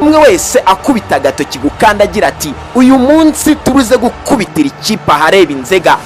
Umwe wese akubita agatoki gukandagira ati: "Uyu munsi turuze gukubitira ikipe ahareba inzega."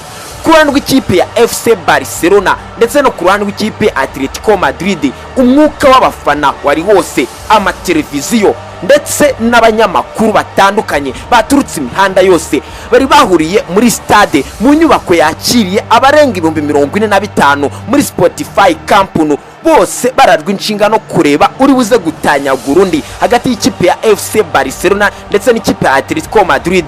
Ku ruhande rw'ikipe ya FC Barcelona ndetse no ku ruhande rw'ikipe ya Atletico Madrid, umwuka w'abafana wari wose. Amateleviziyo ndetse n'abanyamakuru batandukanye baturutse imihanda yose bari bahuriye muri stade, mu nyubako yakiriye abarenga 45,000 muri Spotify Camp Nou, bose bararwa inshinga no kureba uri buze gutanyagura undi hagati y'ikipe ya FC Barcelona ndetse n'ikipe ya Atletico Madrid.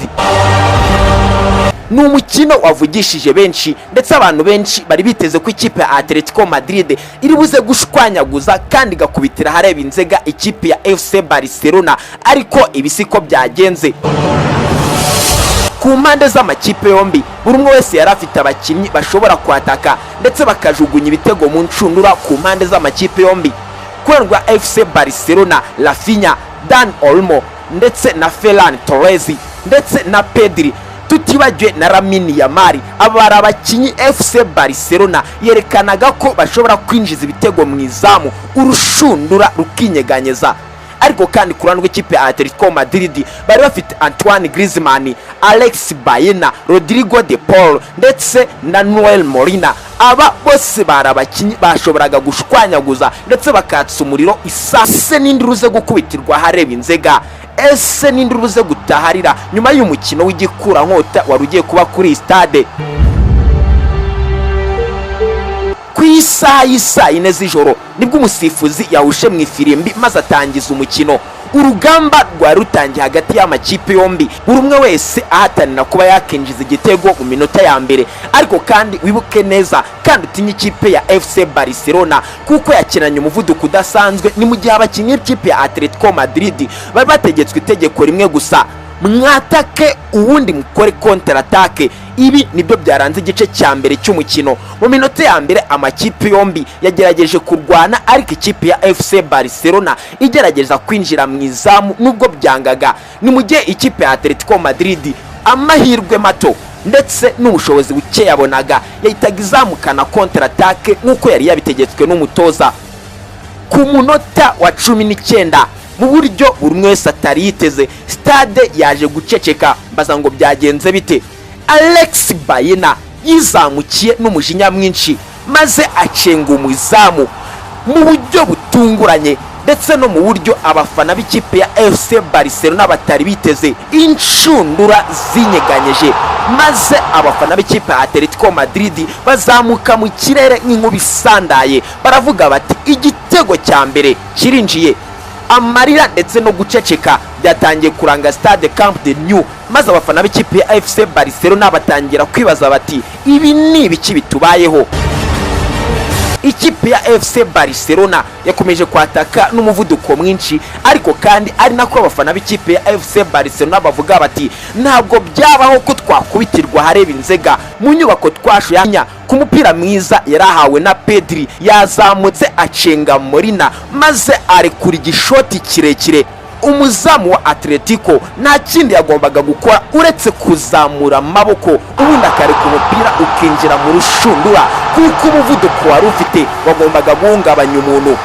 Ni umukino wavugishije benshi, ndetse abantu benshi bari biteze ko ikipe ya Atletico Madrid iri buze gushwanyaguza kandi igakubitira ahareba inzega ikipe ya FC Barcelona, ariko ibi siko byagenze. Ku mpande z'amakipe yombi, buri umwe wese yari afite abakinnyi bashobora kwataka ndetse bakajugunya ibitego mu nshundura. Ku mpande z'amakipe yombi, ku ruhande rwa FC Barcelona, Raphinha, Dan Olmo ndetse na Ferran Torres ndetse na Pedri, tutibagiwe na Lamine Yamal, aba bari abakinnyi FC Barcelona yerekanaga ko bashobora kwinjiza ibitego mu izamu urushundura rukinyeganyeza. Ariko kandi ku ruhande rw'ikipe ya Atletico Madrid bari bafite Antoine Griezmann, Alex Baena, Rodrigo de Paul ndetse na Nahuel Molina. Aba bose bari abakinnyi bashoboraga gushwanyaguza ndetse bakatsa umuriro isase. N'indi ruze gukubitirwa ahareba inzega? Ese n'indi ruze gutaharira nyuma y'umukino w'igikurankota wari ugiye kuba kuri iyi stade? Ku isaha y'isaa 4 z'ijoro nibwo umusifuzi yawushe mu ifirimbi maze atangiza umukino. Urugamba rwari rutangiye hagati y'amakipe yombi, buri umwe wese ahatanira kuba yakinjiza igitego mu minota ya mbere. Ariko kandi wibuke neza kandi utinye ikipe ya FC Barcelona kuko yakinanye umuvuduko udasanzwe. Ni mu gihe abakinnyi b'ikipe ya Atletico Madrid bari bategetswe itegeko rimwe gusa: mwatake ubundi mukore contre-attaque. Ibi nibyo byaranze igice cya mbere cy'umukino. Mu minota ya mbere amakipe yombi yagerageje kurwana, ariko ikipe ya FC Barcelona igerageza kwinjira mu izamu nubwo byangaga. Ni mu gihe ikipe ya Atletico Madrid amahirwe mato ndetse n'ubushobozi buke yabonaga yahitaga izamukana contre-attaque nk'uko yari yabitegetswe n'umutoza. Ku munota wa 19, mu buryo buri umwe wese atari yiteze, stade yaje guceceka. Mbaza ngo byagenze bite? Alex Baena yizamukiye n'umujinya mwinshi maze acenga umuzamu mu buryo butunguranye ndetse no mu buryo abafana b'ikipe ya FC Barcelona batari biteze. Inshundura zinyeganyeje maze abafana b'ikipe ya Atletico Madrid bazamuka mu kirere nk'inkuba isandaye, baravuga bati: "Igitego cya mbere kirinjiye." Amarira ndetse no guceceka byatangiye kuranga stade Camp de Nou, maze abafana b'ikipe ya FC Barcelona batangira kwibaza bati: "Ibi ni ibiki bitubayeho?" Ikipe ya FC Barcelona yakomeje kwataka n'umuvuduko mwinshi, ariko kandi ari nako abafana b'ikipe ya FC Barcelona bavuga bati: "Ntabwo byabaho ko twakubitirwa hareba inzega mu nyubako twashuye." Ku mupira mwiza yarahawe na Pedri, yazamutse acenga Molina maze arekura igishoti kirekire. Umuzamu wa Atletico nta kindi yagombaga gukora uretse kuzamura amaboko ubundi akareka umupira ukinjira mu rushundura, kuko umuvuduko wari ufite wagombaga guhungabanya umuntu.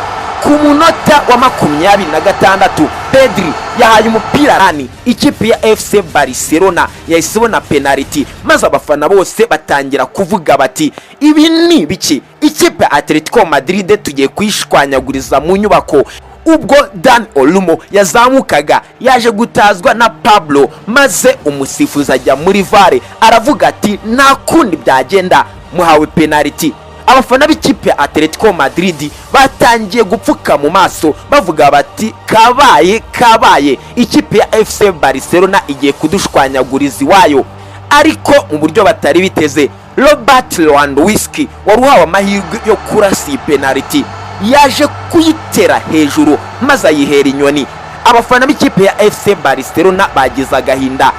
Ku munota wa 26, Pedri yahaye umupira rani. Ikipe ya FC Barcelona yahise ibona penaliti, maze abafana bose batangira kuvuga bati: "Ibi ni ibiki? Ikipe ya Atletico Madrid tugiye kuyishwanyaguriza mu nyubako." Ubwo Dan Olmo yazamukaga, yaje gutazwa na Pablo, maze umusifuzi ajya muri VAR aravuga ati: "Nta kundi byagenda, muhawe penaliti." Abafana b'ikipe ya Atletico Madrid batangiye gupfuka mu maso, bavuga bati: "Kabaye kabaye, ikipe ya FC Barcelona igiye kudushwanyaguriza iwayo." Ariko mu buryo batari biteze, Robert Lewandowski wari uhawe amahirwe yo kurasa iyi penaliti yaje kuyitera hejuru maze ayihera inyoni. Abafana b'ikipe ya FC Barcelona bagize agahinda,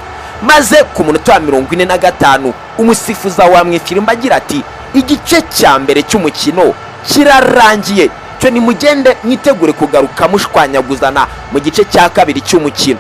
maze ku munota wa 45 umusifuzi wa mwifirimba agira ati: "Igice cya mbere cy'umukino kirarangiye, cyo nimugende mwitegure kugaruka mushwanyaguzana mu gice cya kabiri cy'umukino."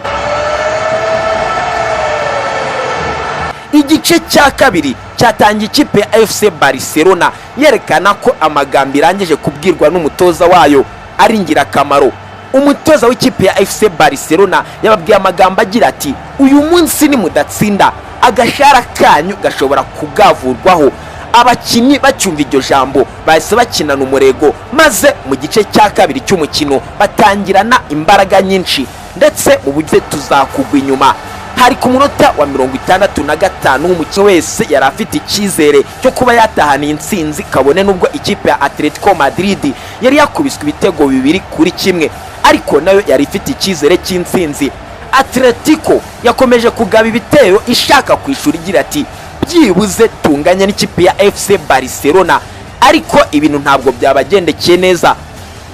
Igice cya kabiri cyatangiye ikipe ya FC Barcelona yerekana ko amagambo irangije kubwirwa n'umutoza wayo ari ingirakamaro. Umutoza w'ikipe ya FC Barcelona yababwiye amagambo agira ati: "Uyu munsi nimudatsinda, agashara kanyu gashobora kugavurwaho." Abakinnyi bacyumva iryo jambo bahise bakinana umurego, maze mu gice cya kabiri cy'umukino batangirana imbaraga nyinshi ndetse mu buryo tuzakugwa inyuma. Hari ku munota wa 65 w'umukino, wese yari afite icyizere cyo kuba yatahana intsinzi, kabone n'ubwo ikipe ya Atletico Madrid yari yakubiswe ibitego 2-1, ariko nayo yari ifite icyizere cy'intsinzi. Atletico yakomeje kugaba ibitero ishaka kwishura, igira ati: "Byibuze tunganya n'ikipe ya FC Barcelona." Ariko ibintu ntabwo byabagendekeye neza.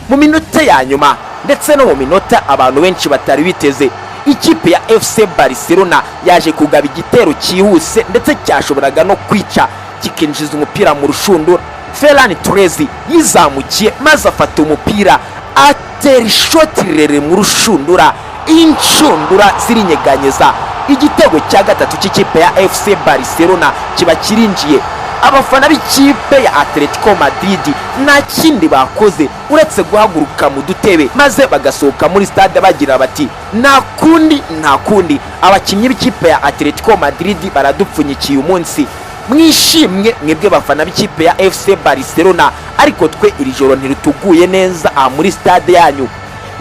Mu minota ya nyuma, ndetse no mu minota abantu benshi batari biteze, ikipe ya FC Barcelona yaje kugaba igitero cyihuse, ndetse cyashoboraga no kwica kikinjiza umupira mu rushundura. Ferran Torres yizamukiye maze afata umupira, atera ishoti rirerire mu rushundura, inshundura zirinyeganyeza. Igitego cya gatatu cy'ikipe ya FC Barcelona kiba kirinjiye. Abafana b'ikipe ya Atletico Madrid nta kindi bakoze uretse guhaguruka mu dutebe maze bagasohoka muri stade, bagira bati: "Nta kundi, nta kundi, abakinnyi b'ikipe ya Atletico Madrid baradupfunyikiye umunsi. Mwishimwe mwebwe bafana b'ikipe ya FC Barcelona, ariko twe iri joro ntirituguye neza aha muri stade yanyu."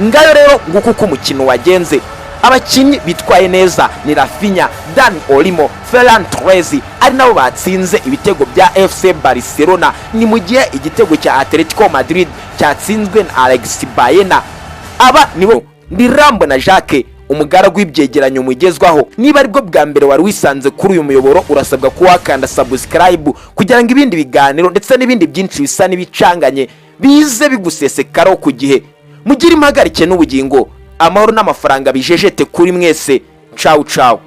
Ngayo rero, nguko uko umukino wagenze. Abakinnyi bitwaye neza ni Raphinha, Dani Olmo, Ferran Torres, ari nabo batsinze ibitego bya FC Barcelona, ni mu gihe igitego cya Atletico Madrid cyatsinzwe na Alex Baena. Aba nibo ndi Rambo na Jacques, umugaragu w'ibyegeranyo mugezwaho. Niba aribwo bwa mbere wari wisanze kuri uyu muyoboro, urasabwa kuba wakanda subscribe kugira ngo ibindi biganiro ndetse n'ibindi byinshi bisa n'ibicanganye bize bigusesekaraho ku gihe. Mugire impagarike n'ubugingo, amahoro n'amafaranga bijejete kuri mwese. Cawu cawu.